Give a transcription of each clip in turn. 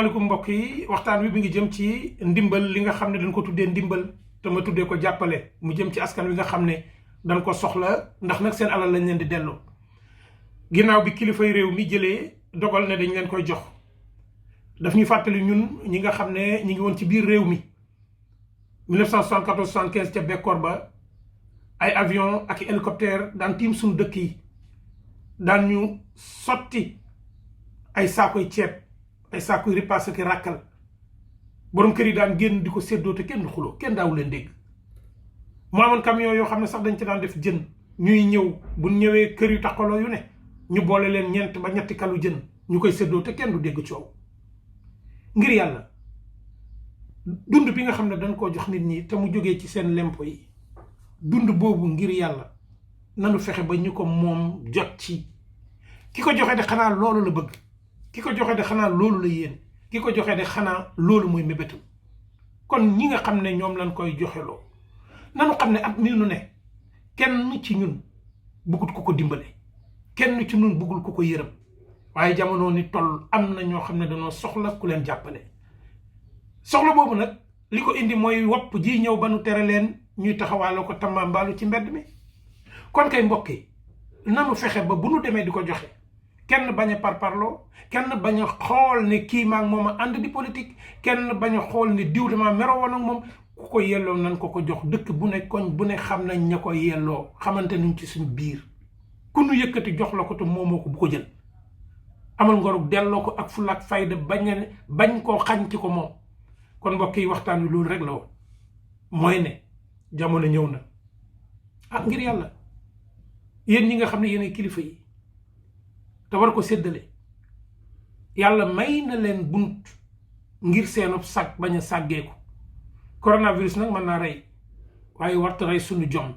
asalaamaaleykum mbokk yi waxtaan wi mi ngi jëm ci ndimbal li nga xam ne dañ ko tuddee ndimbal te ma tuddee ko jàppale mu jëm ci askan wi nga xam ne dañ ko soxla ndax nag seen alal lañ leen di delloo ginnaaw bi kilifay réew mi jëlee dogal ne dañ leen koy jox daf ñuy fàttali ñun ñi nga xam ne ñi ngi woon ci biir réew mi 1974 75 ca bekkoor ba ay avion ak hélicoptère daan tiim suñu dëkk yi daan ñu sotti ay saakoy ceeb ay saakoy ripaas ak ràkkal borom kër yi daan génn di ko séddoo te kenn du xuloo kenn daawu leen dégg mu amoon camion yoo xam ne sax dañ ci daan def jën ñuy ñëw bu ñëwee kër yu taxaloo yu ne ñu boole leen ñeent ba ñetti kalu jën ñu koy séddoo te kenn du dégg coow ngir yàlla dund bi nga xam ne dañ koo jox nit ñi te mu jógee ci seen lempo yi dund boobu ngir yàlla nanu fexe ba ñu ko moom jot ci ki ko joxe de xanaa loolu la bëgg ki ko joxe de xanaa loolu la yéen ki ko joxe de xanaa loolu mooy mébétam kon ñi nga xam ne ñoom lañ koy joxeloo nanu xam ne at mii nu ne kenn ci ñun bëggut ku ko dimbale kenn ci ñun bëggul ku ko yërëm waaye jamono ni toll am na ñoo xam ne dañoo soxla ku leen jàppale soxla boobu nag li ko indi mooy wopp ji ñëw ba nu tere leen ñuy taxawaaloo ko tambaambaalu ci mbedd mi kon kay mbokk yi nanu fexe ba bu nu demee di ko joxe kenn bañ a parparloo kenn bañ a xool ne kii maag moom a ànd di politique kenn bañ a xool ne diw dama meroo woon ak moom ku ko yelloo nan ko jox dëkk bu ne koñ bu ne xam nañ ña ko yelloo xamante nañ ci suñu biir ku nu yëkkati jox la ko te moomoo ko bu ko jël amal ngorug delloo ko ak fulla ak fayda bañ koo xañ ci ko moom kon mbokk yi waxtaan wi loolu rek la woon mooy ne jamono ñëw na ngir yàlla yéen ñi nga xam ne yéen kilifa yi te war ko séddale yàlla may na leen bunt ngir seenu sag bañ a sàggeeku coronavirus nag mën naa rey waaye warta rey suñu jom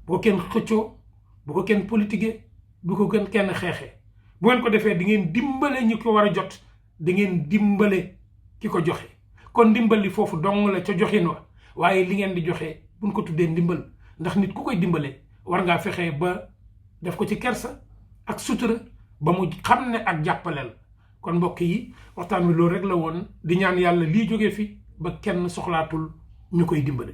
bu ko kenn xëccoo bu ko kenn politiqué bu ko kenn xeexee bu ngeen ko defee di ngeen dimbale ñi ko war a jot da ngeen dimbale ki ko joxe kon ndimbal li foofu dong la ca joxin wa waaye li ngeen di joxe buñ ko tuddee ndimbal ndax nit ku koy dimbale war ngaa fexee ba def ko ci kersa ak sutura ba mu xam ne ak jàppale la kon mbokk yi waxtaan wi loolu rek la woon di ñaan yàlla lii jógee fi ba kenn soxlaatul ñu koy dimbale